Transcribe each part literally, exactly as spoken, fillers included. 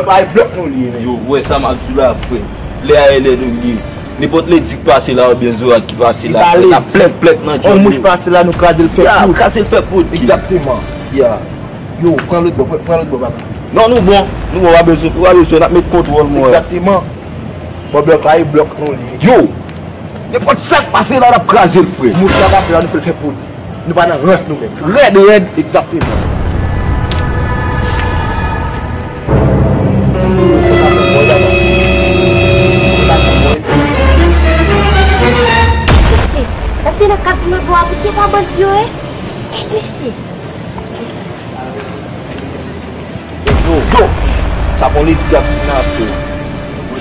Bay blòk nou li ye, men. Yo, ou wè sa m ap di w la, frè. Lè a e lè nou li ye. Nenpòt ledi k pase la oubyen zorat ki pase la, frè, n ap plèk plèk nan djòl yo. On mouch pase la, nou kraze l fè poud. Ya, kraze l fè poud. Egzakteman. Ya. Yo, pran lòt bò, pran, pran lòt bò, papa. Non, nou bon. Nou bon, w a bezwen, w a bezwen, n ap met kontwòl, mwen. Egzakteman. Bon, blòk la, e blòk nou li ye. Yo! Nenpòt sa k pase la, n ap kraze l, frè. Mouch la pase la, nou fè l fè poud. Nou pa nan rans nou menm. Rèd, rèd, egzakteman. Mesye, gade nan kat vin nan bò a, poutye pa bandi yo ye? Mesye. Yo, yo! Sa konn li di ap kidnape.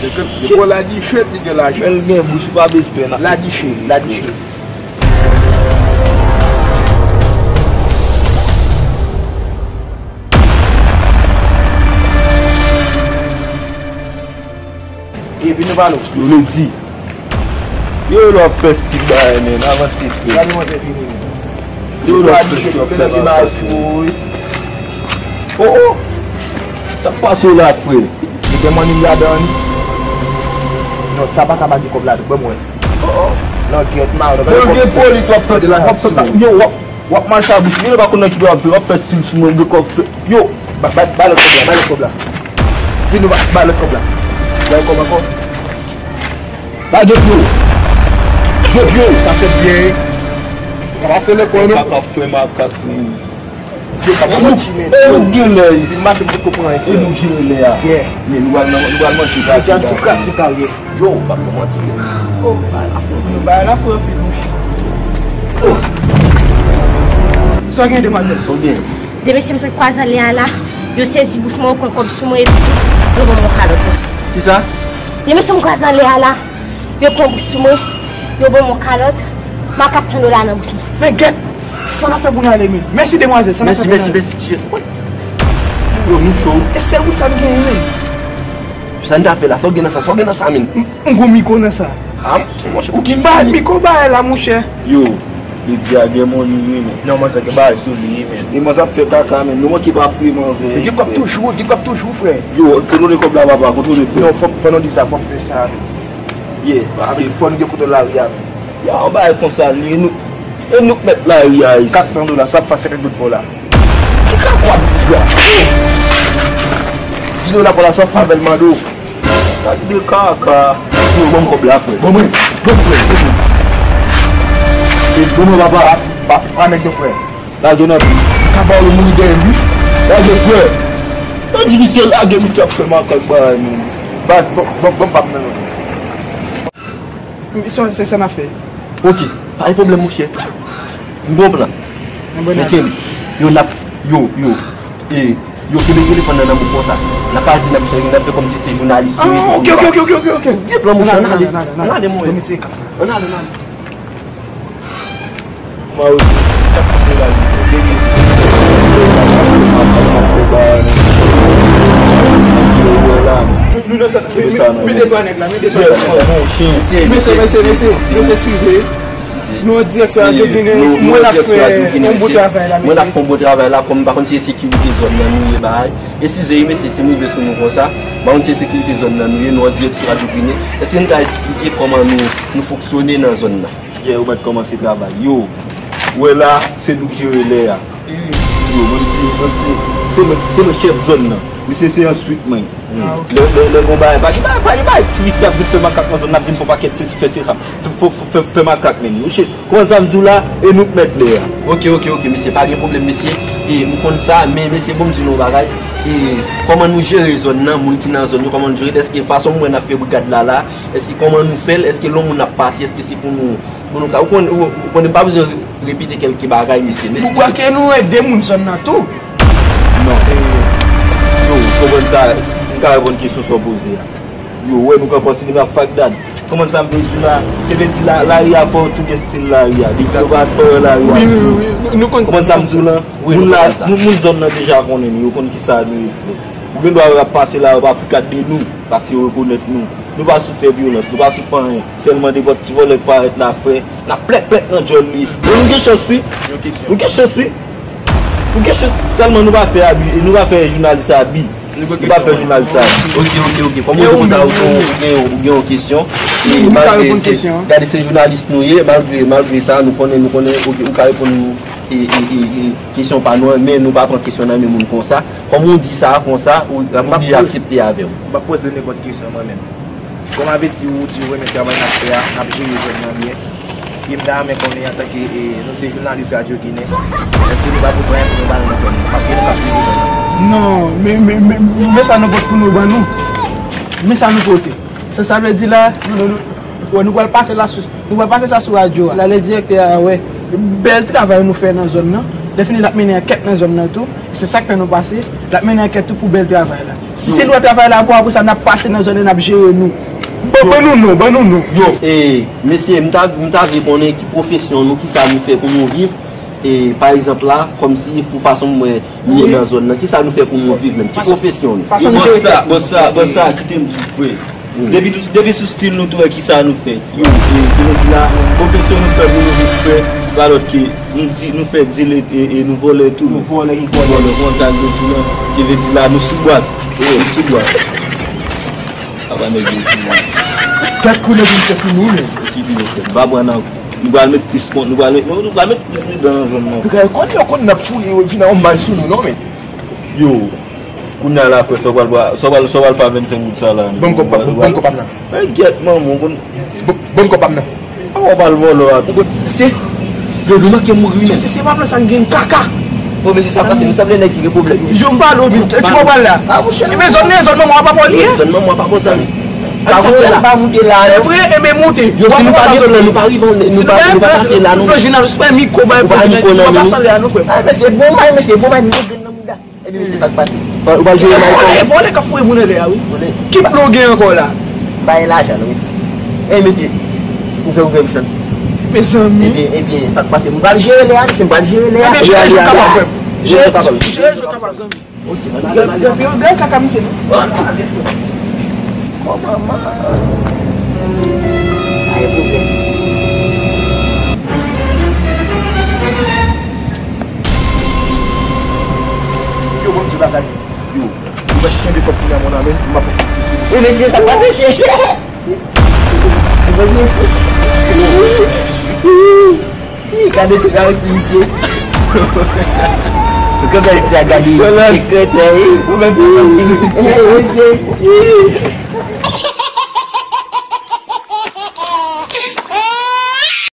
Yo pran ladichèt, li gen lajan. Men l gen bouch, ou pa bezwen pè nan. Ladiche, ladiche. Epi nou pa nou. Yo vle di. Yo lè w ap fè stil bagay, men, avanse, frè. Gade mwen fè fini, men. Yo lè w ap fè stil bagay, frè. Oh, oh! Sa k pase w la, frè? Li gen manniv ladan li. Non, sa pa ka manje kòb la, ban mwen. Oh, oh. Langyèt, maron, gade kòb. Yo, gen poli, w ap fè, w ap fè, yo, w ap W ap mache a bouch, yo pa konn nan ki do ap fè, w ap fè stil sou mwen, gen kòb fè. Yo, ba, ba, ba lòt kòb la, ba lòt kòb la. Vin nou ba, ba lòt kòb la. Ba lòt kòb ankò. Ba de pye w. De pye w. Sa fèt byen. Ranmase lekòl nou. Makak ap fè makak, men. Yo pa manti, men. E nou gen lè isi. Vin mache, m te konprann. E nou jere lè a. Yeah. Men nou al nan, nou al manje. Yo, pa fè manti. Oh, bagay la fre anpil, mouche. Oh. Sa w gen, demwazèl? Sa w gen? De mesye m sot kwaze anlè a la, yo sezi bous mwen, yo konn kòb sou mwen, epi yo ban mwen yon kalòt. Kisa? De mesye m kwaze anlè a la, yo pran bous sou mwen, yo ban mwen yon kalòt, m a kat san dola nan bous mwen. Men gèt! San afè pou n ale, men. Mèsi, demwazèl, san afè pou n ale. Mèsi, mèsi, mèsi, tchè. Yo, nou cho. E sèl wout sa n genyen, men. Sa n ta fè la, sa w gen nan sa, sa w gen nan sa, men. M, m gon mikwo nan sa. A, monchè, ou gen mikwo. Ba, mikwo bagay la, monchè. Yo, li di a gen moun li, men. Non, mwen, sa gen bagay sou li, men. E mwen, sa fè kaka, men. Nou manke pa fri, mwen, zen. Gen kòb toujou, gen kòb toujou, frè. Yo, kontwole kòb la, papa, kontwole, frè. Non, fòk, pandan w di sa, fòk fè sa, men. Yeah, paske fò nou gen kontwòl lari a, men. Ya, yon bagay konsa, li, nou, e nou k mèt lari a, isi. Kat san dola, sa ap fè senkant goud pou w la. Ki kaka w ap di la? Dis dola pou la, sa w ap fè avè l, mande w. Gad de kaka. Yo, ban m kòb la, frè. Ban mwen, ban m, frè, ban mwen. E, ban mwen, papa. Pa, pa, pa nèg yo, frè. Lage nan pi. Ka ba yo mouri dèyè m, wi. Lage, frè. Tande misye lage, misye ap fè makak bagay, men. Baz, ban, ban, ban m pa m nan men. Misyon se sa n ap fè. Ok, pa gen pwoblèm, monchè. M gon plan. Men kenbe. Yo, n ap, yo, yo. E, yo, kenbe telefòn nan nan men w konsa. N ap al vin, n ap chanje, n ap fè kòmsi se jounalis nou ye. Ah, ok, ok, ok, ok, ok. Gen plan, monchè, ann ale. Ann ale, ann ale, ann ale, ann ale, monchè. Ban m retire kas la. Ann ale, ann ale. Mwen wè kat san dola li fè. Nou, nou nan sa, mete twa nèg la, mete twa nèg la. Mesye, mesye, mesye, mesye, size. Nou an dirèk sou Radio Guinée, mwen ap fè yon bon travay la, mesye. Mwen ap fè yon bon travay la, kòm m pa konn si se sekirite zòn nan nou ye, bay. E size, mesye, si m rive sou nou konsa, m pa konn si se sekirite zòn nan nou ye, nou an dirèk sou Radio Guinée. Èske n ka eksplike kòman nou, nou fonksyone nan zòn nan? Yeah, ou mèt kòmanse travay. Yo, ou wè la, se nou k jere lè a. Yo, mwen se, mwen se, se mwen, se mwen chèf zòn nan. Misye se answit mwen. Lè, lè, lè gon bagay, pa gen bagay, pa gen bagay, ti misye ap vin fè makak nan zòn nan, ap vin fè pakèt se fè se sa. Fè, fè, fè, fè makak, men. Yo, chèf, kòman sa m di w la, e nou k mèt lè a. Ok, ok, ok, mesye, pa gen pwoblèm, mesye. E, m konn sa, men, mesye, bon, m di nou yon bagay. E, kòman nou jere zòn nan, moun ki nan zòn yo, kòman nou jere, dèske fason m wè n ap fè brigad la, la, Èske kòman nou fè l? Èske lè yon moun ap pase, èske se pou nou, pou nou ka, ou konn, ou, ou konnen m pa bezwen repete kèlke bagay, mesye, mesye. Paske nou ede moun zòn nan tou. Non, e, yo, ou konprann sa, m ka reponn kesyon sa w poze a. Yo, ou wè nou kanpe an sinema Fagdad. Konprann sa m vle di w la? Se vle di la, lari a fè w tou gen stil lari a. Depi yo pa fè w lari a. Wi, wi, wi, wi. Nou konn sa m di w la. Wi, nou konn sa. Moun la, moun, moun zòn nan deja konnen nou, yo konn kisa nou ye, frè. Ou gen dwa wè y ap pase la, y ap afrika de nou, paske yo rekonèt nou. Nou pa sou fè vyolans, nou pa sou fè anyen. Sèlman nenpòt ti vòlè k parèt la, frè, n ap plèk plèk nan djòl li. Men nou gen chans wi. Nou gen chans wi. Nou gen chans. Sèlman nou pa fè abi, nou pa fè jounalis abi. Nou pa fè jounalis sa. Ok, ok, ok. Kòm ou di konsa, ou gen, ou gen, ou gen yon kesyon. E malgre se, gade, se jounalis nou ye, malgre, malgre sa, nou konnen, nou konnen, ok, ou ka reponn nou, e, e, e, e, kesyon pa nou an, men nou pa pran kesyon nan men moun konsa. Kòm ou di sa konsa, ou, m oblije aksepte avè w. M ap poze nenpòt kesyon mwen menm. Kòm avèti ou di ou renmen travay n ap fè a, n ap jere zòn nan byen. E m ta renmen konnen antanke, e, nou se jounalis Radyo Ginen, èske nou pa pou pran pou nou ba nou nan zòn nan? Paske nou pa jere zòn nan. Non, men, men, men, men sa nou pot pou nou ban nou. Men sa nou pote. Sa, sa vle di la, nou, nou, nou, nou pral pase la sou, nou pral pase sa sou radyo a. La, le direktè a wè bèl travay nou fè nan zòn nan. Lè fini, l ap mennen ankèt nan zòn nan tou. Se sa k fè nou pase. L ap mennen ankèt tou pou bèl travay la. Si se lwa travay la pou apre sa, n ap pase nan zòn nan, n ap jere nou. Ban, ban nou non, ban nou non. Yo. E, mesye, m ta, m ta vle konnen ki pwofesyon nou, ki sa nou fè pou nou viv. E, pa egzanp la, kòmsi pou fason m wè nou ye nan zòn nan, ki sa nou fè pou nou viv menm? Ki pwofesyon nou? Fason nou jere tèt nou. Bòs sa, bòs sa, kite m di w, frè. Depi, depi sou stil nou tou, wè ki sa nou fè. Yo, e, ki nou di la, pwofesyon nou fè pou nou viv, frè, pa lòt ke nou di, nou fè dil e, e, e nou vòlè tou. Nou vòlè, nou vòlè. Vòlè, kontak de sou lan, ki vle di la, nou sou bwaz. Nou sou bwaz. Apa nèg yo di, man. Tèt kou nèg yo fè pou nou, men. Ki di nou fè? M pa pran nan, nou pral met plis kont, nou pral met, nou, nou pral met plis dedan nan zòn nan. Gade, konn yo konn n ap fouye, yo vin an bal sou nou, non, men. Yo, kounye a la, frè, sa w pral, sa w pral, sa w pral fè a vennsenk goud sa la? Ban m kòb pa m, ban m kòb pa m nan. Men gyèt manman w konn. Ban m kòb pa m nan. Awa w pral vòlò a tou. Se, yo, nou manke mouri, men. Se, se pa plan sa n gen kaka. Bon, mesye, sa pase, nou sanble nèg ki gen pwoblèm. Yo, m pale w byen, ki bò w pral la? A, monchè, men zòn nan, zòn manman w pa bò li ye. Zòn manman w pa bò sa, mesye. Sa sa fè la? Pa moute la, non. Evre, enben moute. Yo, si nou pa gen plan, nou pa rive, nou pa, nou pa pase la, non. Plan jounalis, pa mikwo, bay pou jounalis, nou pa pase la, non, frè. A, mesye, bon may, mesye, bon may, nou gen grenn nan mouda. Epi, mesye, sa k pase? Ou pa jere may kò? Vòlè, vòlè k ap fouye moun anlè a, wi. Vòlè. Ki plan w gen ankò la? M pa gen lajan, non, mesye. Ey, mesye, ouvè, ouvè, m chan. Mezanmi. Ebyen, ebyen, sa k pase? M pral jere lè a, mesye, m pral jere lè a. Ebyen, jere jou kapab, frè m. Jere jou kapab, zanmi. Gade, gade, gade kaka misye, non? Kòman, man? Pa gen pwoblèm. Yo, bon, ti bagay. Yo, ou mèt kenbe kòb kounya, mon ami, m ap... Wi, mesye, sa k pase, mesye? Mesye. Gade ti kare ti misye. Ou konprann ti a gade. Sekretè, wi. Ou mèt... Mesye.